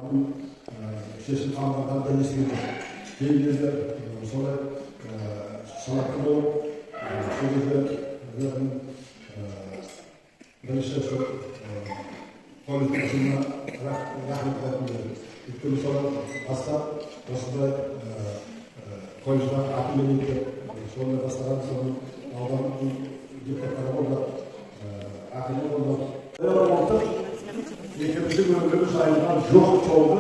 Шешім қабылданғанын да естіген жоқ. Кейінгі кезде солай сауатты болып, сол кезде өздерінің бірінші сол колледж ұжымына рахмет айтқым келеді. Өйткені солар бастап осындай колледжді атын берейік деп соны бастаған, соның аудан депутаттары болды, әкімі болды. Отырып екеуміздің өміріміз айырылған жоқ жолды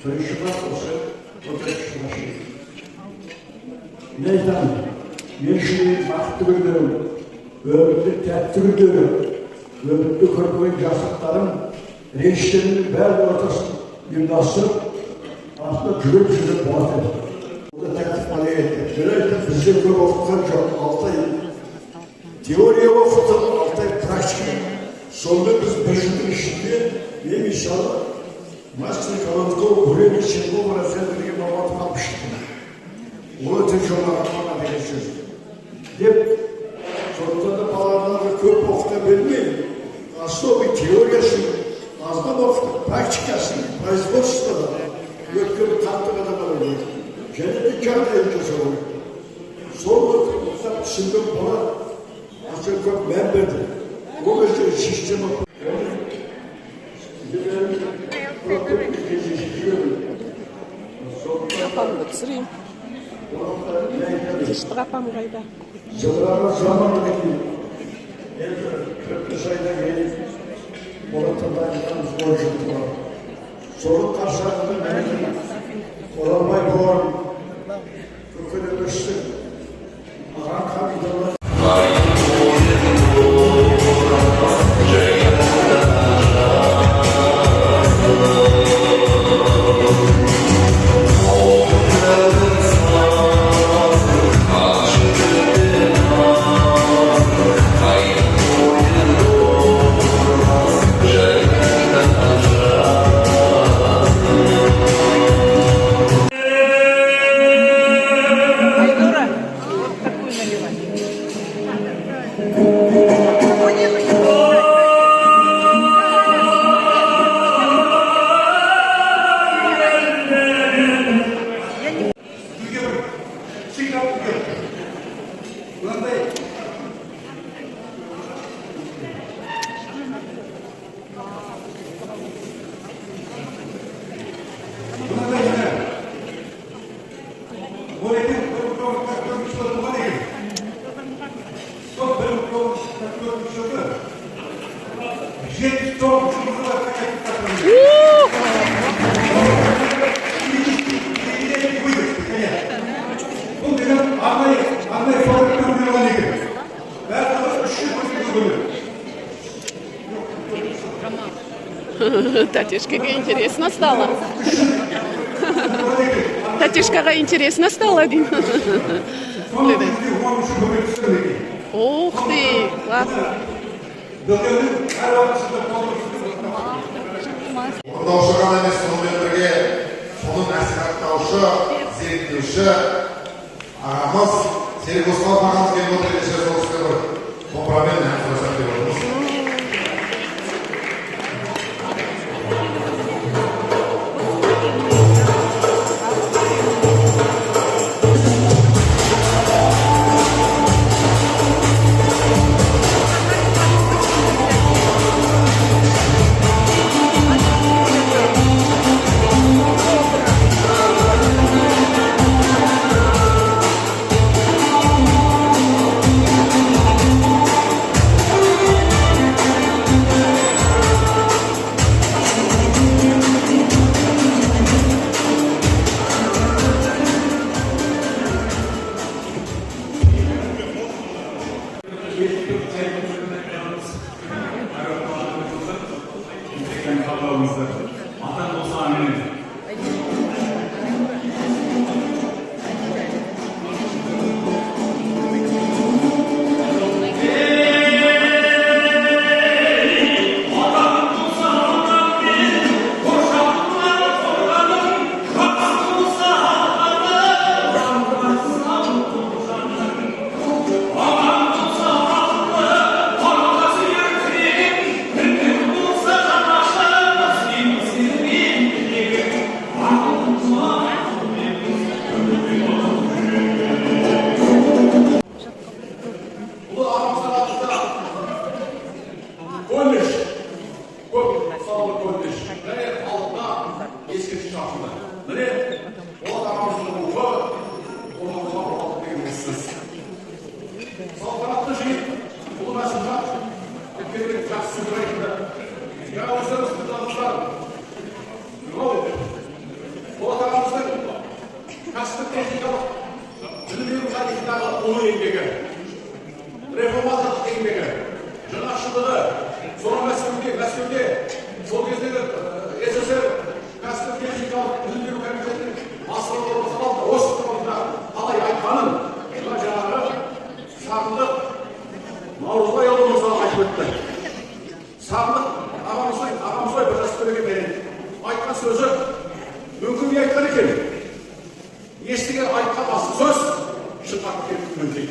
бірінші бар осы 14 жылға шейін. Мен айтамын, мен үшін бақытты күндерім, өмірде тәтті күндерім, өмірде көрмеген жақсылықтарым, реніштерімнің бәрінің ортасын ұйымдастырып, артында жүгіріп жүрген Болат еді. Ол да тәртіп бала еді. Мен айтамын, бізде көп оқытқан жоқ, 6 ай теория оқытты, 6 ай практика. Сонда біз бір жылдың ішінде мен, мысалы, мастер городского бурения седьмого разряда деген мамандық алып шықтым. Ол өте жоғары маман деген сөз деп. Сондықтан да балаларды көп оқыта бермей, особый теориясын аздап оқытып, практикасын производствода өткеру қатты қадағалау керек және де жағдайын жасау керек. Сол ұқсап түсінген бала аса көп мән берді. Ол кезде система. Апамды түсірейін. Тыныштық апам қайда? Жылдарға заманға кейін, енді 45 айдан кейін Болаттан дайындағанбыз 10 жыл туралы. Соның қарсаңында менің Оралбай бауырым көкелеп өстік. Ағаң Қабидолла. Айнура, вот такую наливай. Бізге бір сигнал келді мынандай. Мынандай міне Орекен 1944 жылы туған екен. Сол 1944 жылы 79 жылғы. Бұл деген арнайы фабрикадан құйылған екен. Барлығы 300 теңге көлем. Татишкаға интересно стало. Татишкаға интересно стало деймін. Соның ішінде 10-шы бөлме түскен екен. Ух ты, классно. Білгеннің әр уақытысында толтырып. Орындаушы ғана емес, сонымен бірге соны насихаттаушы, зерттеуші ағамыз Серік Оспанов ағамыз келіп отыр. Ендеше сол кісіге бір домбырамен ән сұрасақ деп отырмыз. Міне, Болат ағамыздың рухы ортамызға оралды деген осы сөз. Салтанатты жиын ұлы насихат кеткенде жақсы сөздер айтылды. Жаңа өздеріңіз тыңдадыңыздар. Мынау Болат ағамыздың кәсіптік техникалық білім беру тарихындағы ұлы еңбегі, реформаторлық еңбегі, жаңашылдығы, соны Мәскеуде сол кездегі СССР кәсіптік техникалық білім беру комитетінің бастығы орынбасары Осипов турасында қалай айтқанын мына жаңағы Сағындық Наурызбайұлы мырза айтып өтті. Сағындық ағамыз ғой, бір жас көреген менен айтқан сөзі мүмкін не айтқан екен? Естіген айтқан асыл сөз шынға келіп міндет.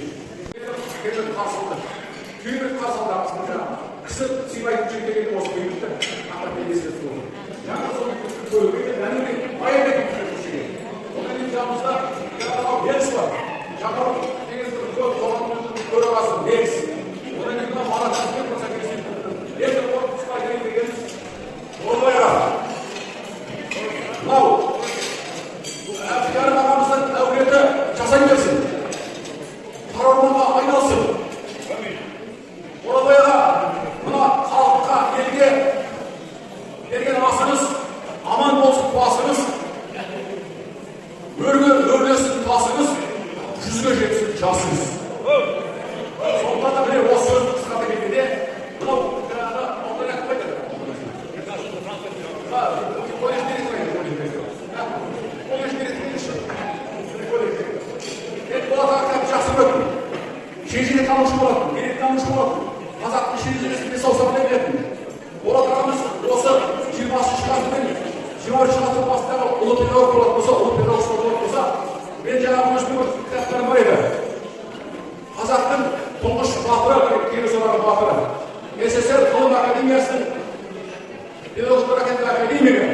Керемет қарсы алды. Керемет қарсы алды ағамыз жаңағы. Кісі сыйлайтын жер деген осы мектепті атап еске түсірді. Жаңа сол мектепті көруге де мәніне баян етіп жүрген. Одан кейін жанымызда жаңағы Мерс бар. Жаңағы кеңестің қоғамның төрағасы Мерс. Одан кейін мына Марат Әзімбек мырза келіседі. Енді қорытындысына айтайын дегеніміз Орынбай аға. Мынау Әбдікәрім ағамыздың әулеті жасай берсін. Қара орманға айналсын. Оралбай аға, мына халыққа, елге берген асыңыз аман болсын, басыңыз өрге өрлесін, тасыңыз 100-ге жетсін жасыңыз. Сондықтан да міне осы сөзді қысқарта келгенде мынау жаңағы аудан әкімі айтады. Колледж директоры айтады. Колледж директоры колледж директоры. Мен Болат аға кітапты жақсы көрдім. Шежіре танушы болатын, керек танушы болатын. Қазақтың шежіресін бес саусағымен білетін. Болат ағамыз осы 20-шы ғасыр мен 21-ші ғасыр басындағы ұлы педагог болатын болса, ұлы педагог болатын болса, мен жаңағы өзімнің бір кітаптарым бар еді. Қазақтың тұңғыш батыры, Кенесары батыры, СССР ғылым академиясының педагогтар академигі.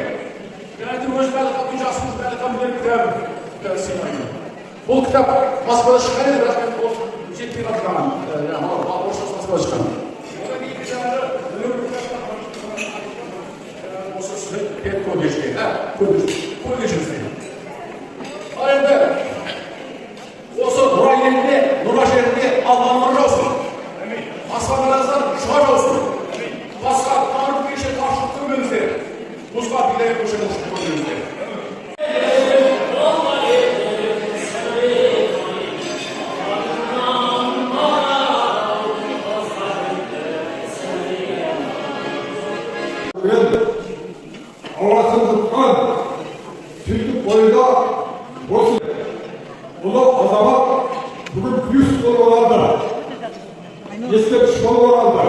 Және де өзім әлі қатты жасымыз әлі қамбер кітабын сыйлаймын. Бұл кітап Москвада шыққан еді, бірақ мен ол жетпей қалды маған. Орысшасы Москвада шыққан. Одан кейін жаңағы осы сіздің педколледжге, колледжімізде. Ал енді осы Нұра елінде, Нұра жерінде Алла нұры жаусын. Аспандарыңыздан шұға жаусын. Басқа тамыр кеше таршылық көрмеңіздер. Мұзға бидай көше молшылық көрмеңіздер. Ауасын тұтқан сөйтіп бойында осы ұлы азамат бүгін бюст болып оралды, ескерткіш болып оралды.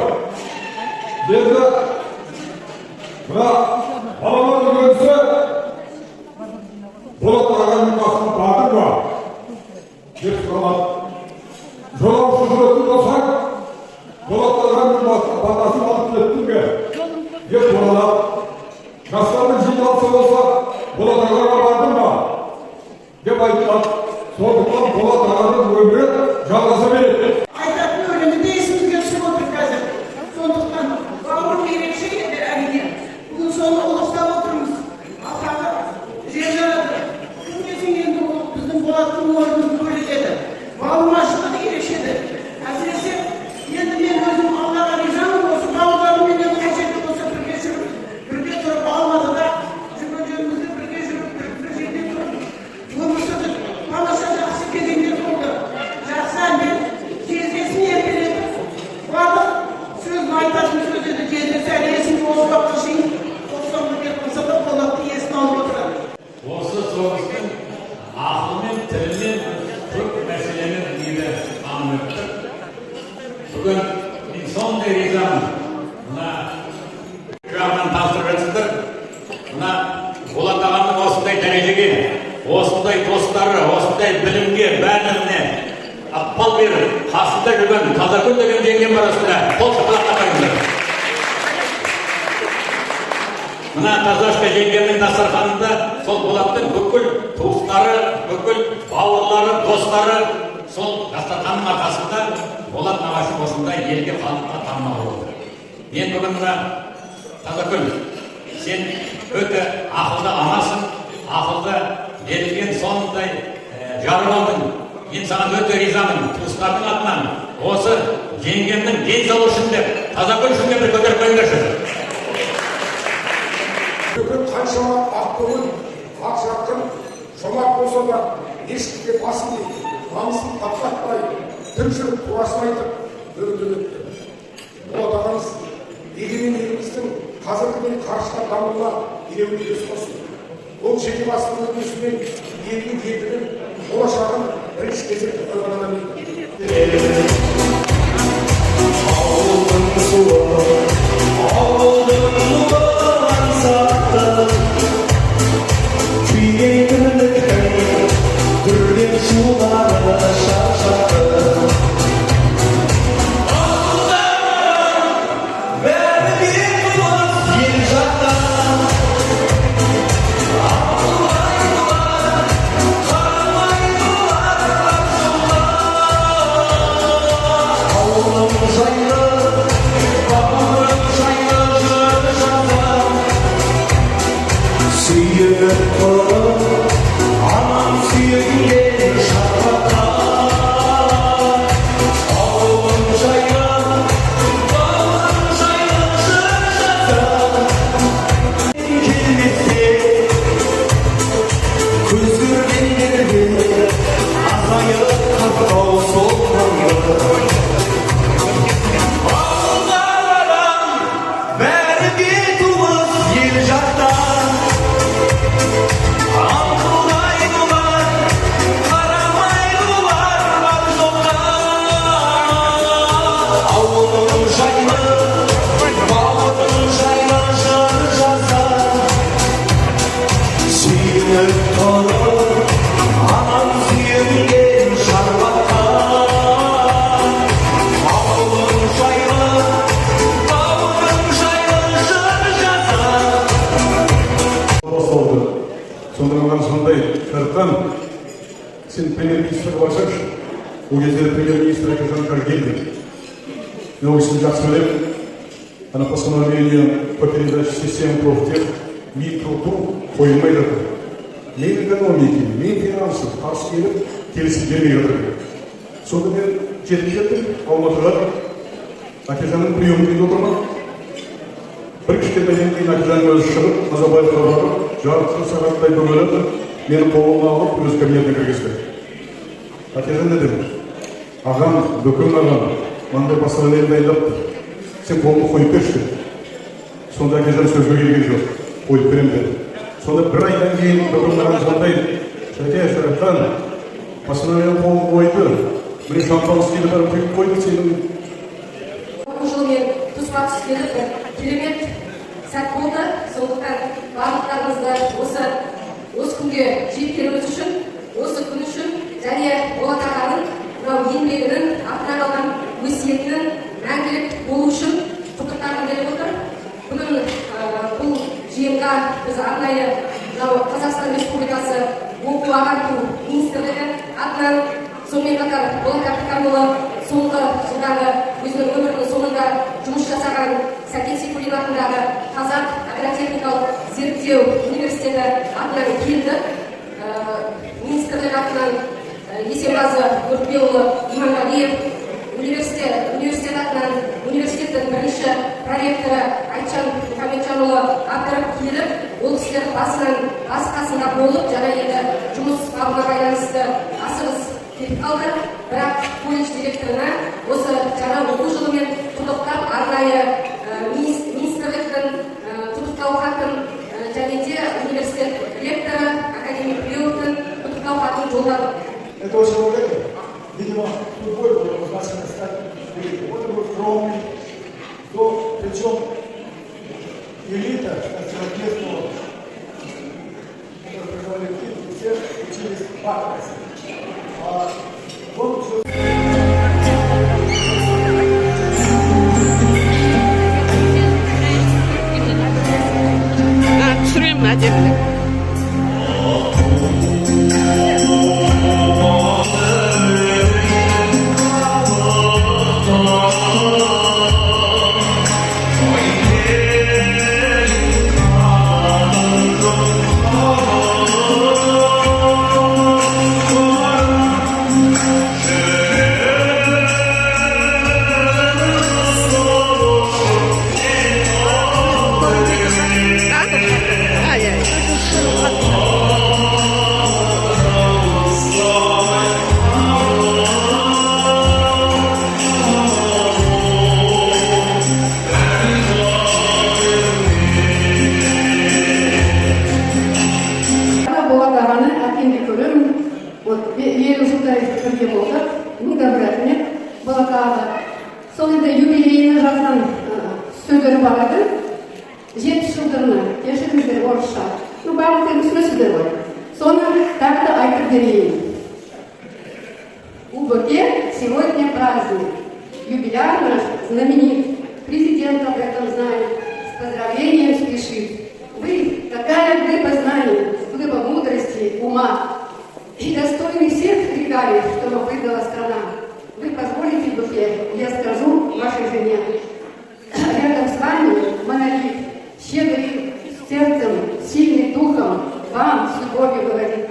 Енді мына балалар үйренсе, Болат ағаның қасына бардың ба деп сұралады. Жолаушы жүретін болсаң, Болат ағаның батасын алып кеттің бе деп оралады. Жастардың жиналысы болса, Болат ағаға бардың ба деп айтылады. Сондықтан Болат ағаның өмірі жалғаса береді. Айтатын өлеңі де есімізге түсіп отыр қазір. Сондықтан бауырым ерекше еді әрине. Бүгін соны ұлықтап отырмыз. Ал тағы жер жарады. Кім десең енді ол біздің Болаттың орнын бөлек еді. Бауырмашылығы ерекше еді. Әсіресе енді мен өзім Аллаға ризамын, осы бауырларымменен қай жерде болса бірге жүріп, бірге тұрып, Алматыда жүрген жерімізде бірге жүріп, бір жерде тұрып, өмір сүрдік. Тамаша жақсы кезеңдер болды. Жақсы әндер, жездесін еркелетіп, барлық сөзін айтатын сөз еді. Жездесі әлі есімде осы уақытқа шейін 90-ға келіп қалса да Болатты есіне алып отырады. Осы соғыстың ақылмен, тілімен көп мәселені дүниеде танып өттік. Бүгін мен сондай ризамын. Мына жағынан таныстырып жатсыздар. Мына Болат ағаның осындай дәрежеге, осындай достары, осындай білімге, барлығына ықпал беріп, қасында жүрген Тазакүл деген жеңгем бар осында. Қол шапалақтап қойыңыздар. Мына Тазашка жеңгемнің дастарханында сол Болаттың бүкіл туыстары, бүкіл бауырлары, достары сол дастарханның арқасында Болат нағашы осындай елге, халыққа танымал болды. Мен бүгін мына Тазакүл, сен өте ақылды анасың, ақылды берілген сондай жар болдың. Мен саған өте ризамын, туыстардың атынан осы жеңгемнің денсаулығы үшін деп, Тазакөл үшін деп бір көтеріп қойыңдаршы. Бүгін қаншама ақ көңіл, ақ жарқын, жомарт болса да ешкімге басын иіп, намысын таптатпай, тың жүріп турасын айтып, өмірден өтті. Болат ағамыз егемен еліміздің қазіргідей қарыштап дамуына елеулі үлес қосты. Ол жеке басының үлесімен елдің елдігін, болашағын бірінші кезекте қойған адам еді. Ауылдың суы, ауылдың нұрлы аңсаты, күйген тірліктің дүрлеп шулары шаршатты. Ауылдар бәрі де туыс ел жақта, ауылдайлар қарамайлар бар жолда. Ауылым жайлы, бауырым жайлы жыр жазам, сүйеніп тұрып анам сүйенген шарбаққа. Ауылым жайлы, бауырым жайлы жыр жазам. Келмесе көз көргендерге азайып қаптау сол маңды. Ауылдарым бәрі де туыс ел жақта, аңқылдайлар қарамайлылар бар жоқта. Ауылым жайлы, бауырым жайлы жыр жазам, сүйеніп тұрып анам сүйенген шарбаққа. Ауылым жайлы, бауырым жайлы жыр жазам. Басталды. Сонда маған сондай: «Шәріпхан, сен премьер-министрге барсаңшы». Ол кезде премьер-министр Әкежан Қажыгелдин. Мен ол кісіні жақсы білемін. Ана постановление по передаче системы профтех Минтруду қойылмай жатыр. Минэкономики, Минфинансов қарсы келіп, келісім бермей жатыр. Сонда мен жетіп кеттім Алматыға. Әкежанның приемныйында отырмын. Бір кішкентайдан кейін Әкежанның өзі шығып, Назарбаевқа барып, жарты сағаттай бөгеліп, мені қолыма алып, өз кабинетіне кіргізді. «Әкежан, — дедім, — ағам, Бөкең ағам, мынандай постановление дайындапты, сен қолыңды қойып берші», — деді. Сонда Әкежан сөзге келген жоқ, «Қойып беремін», — деді. Сонда бір айдан кейін Бөкең маған звондайды: «Шәке, Шәріпхан постановление қолын қойды, міне, шампанскийді бәрін құйып қойды сенің». Оқу жылымен тұспа тұс келіп, бір керемет сәт болды. Сондықтан барлықтарыңызды осы күнге жеткеніміз үшін, осы күн үшін және Болат ағаның мынау еңбегінің, артына қалған өсиетінің мәңгілік болу үшін құттықтағым келіп отыр. Бүгін бұл жиынға біз арнайы мынау Қазақстан Республикасы оқу ағарту министрлігі атынан, сонымен қатар Болат Әбдікәрімұлы соңғы жылдары өзінің өмірінің соңында жұмыс жасаған Сәкен Сейфуллин атындағы Қазақ агротехникалық зерттеу университеті атынан келдік. Министрлік атынан Есенғазы Өртбекұлы Иманғалиев, университет атынан университеттің бірінші проректоры Айтжан Мұхамеджанұлы Әбдіров келіп, ол кісілер бас қасында болып, жаңа енді жұмыс бабына байланысты асығыс кетіп қалды. Бірақ колледж директорына осы жаңа оқу жылымен құттықтап, арнайы министрліктің құттықтау хатын және де университет ректоры академик Тілеуовтің құттықтау хатын жолдадық. Этого человека, видимо, судьбой было назначено стать великим. Он был скромный, но причем элита местного, которые проживали в Киеве, все учились в Патмосе. А он учился. Түсіремін әдемілеп. күнде көремін. Вот 50 жылдай бірге болдық. Мың да бір рахмет Болат ағаға. Сол енді юбилейіне жазған сөздері бар еді. 70 жылдығына, кешіріңіздер, орысша. Ну, барлықтарыңыз түсінесіздер ғой. Соны тағы да айтып берейін. У Бөке сегодня праздник. Юбиляр наш знаменит. Президент об этом знает. С поздравлением спешит. Вы такая глыба знаний, глыба мудрости, ума. И достойны всех регалий, что вам выдала страна. Вы позволите, Бөке, я скажу вашей жене. Рядом с вами монолит, щедрый сердцем, сильный духом, вам с любовью говорит.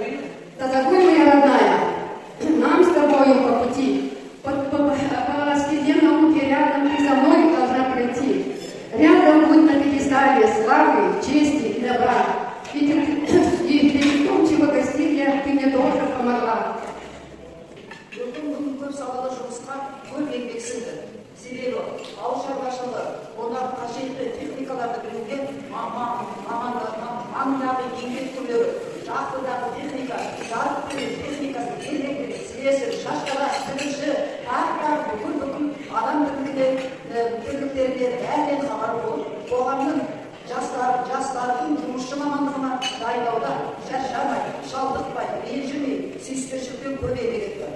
Тазагуль моя родная, нам с тобою по пути, по стезе науки рядом ты со мной должна пройти. Рядом будь на пьедестале славы, чести и добра. Ведь и в том, чего достигла, ты мне тоже помогла. Бөкең бүгін көп салалы жұмысқа көп еңбек сіңді. Себебі ауыл шаруашылығы, ондағы қажетті техникаларды білуге маңындағы еңбек түрлері, шахтадағы техника, жарық беру техникасы, электрик, слесарь, шаштараз, тігінші, тағы тағы бүкіл адам тірліктеріне бәрінен хабар болып, қоғамның жастардың жұмысшы мамандығына дайындауда шаршамай, шалдықпай, ренжімей, сүйіспеншілікпен көп еңбек етті.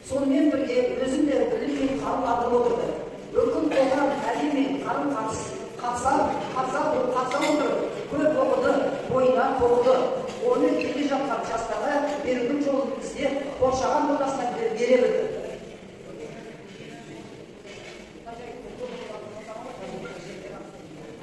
Сонымен бірге өзін де біліммен қаруландырып отырды. Бүкіл қоғам әлеммен қарым қатыса отырып, көп оқыды, бойына тоқыды. Оны келе жатқан жастарға берудің жолын іздеп, қоршаған ортасына бере білді.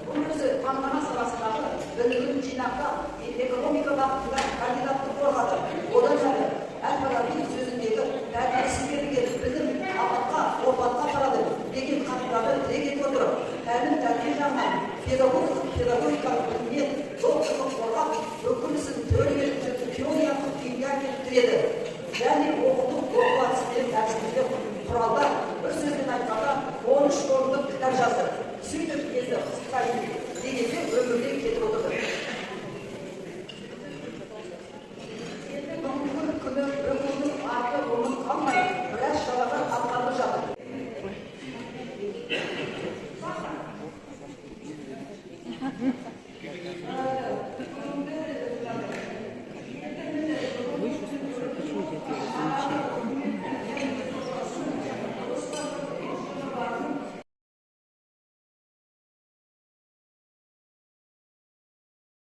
Бұл өзі таңдама саласындағы білімін жинақтап, экономика бағытында кандидатты қорғады. Одан әрі Әл-Фараби сөзіндегі тәрбиесіз берілген білім апатқа, опатқа апарады деген қағиданы тірек ете отырып, тәлім тәрбие жағынан педагогикалық білімнен докторлық қорғап, бүкіл ісін теориялық күйге әкеліп тіреді. Және оқыту, оқу әдістері, әдістемелік құралдар, бір сөзбен айтқанда, 13 томдық кітап жазды.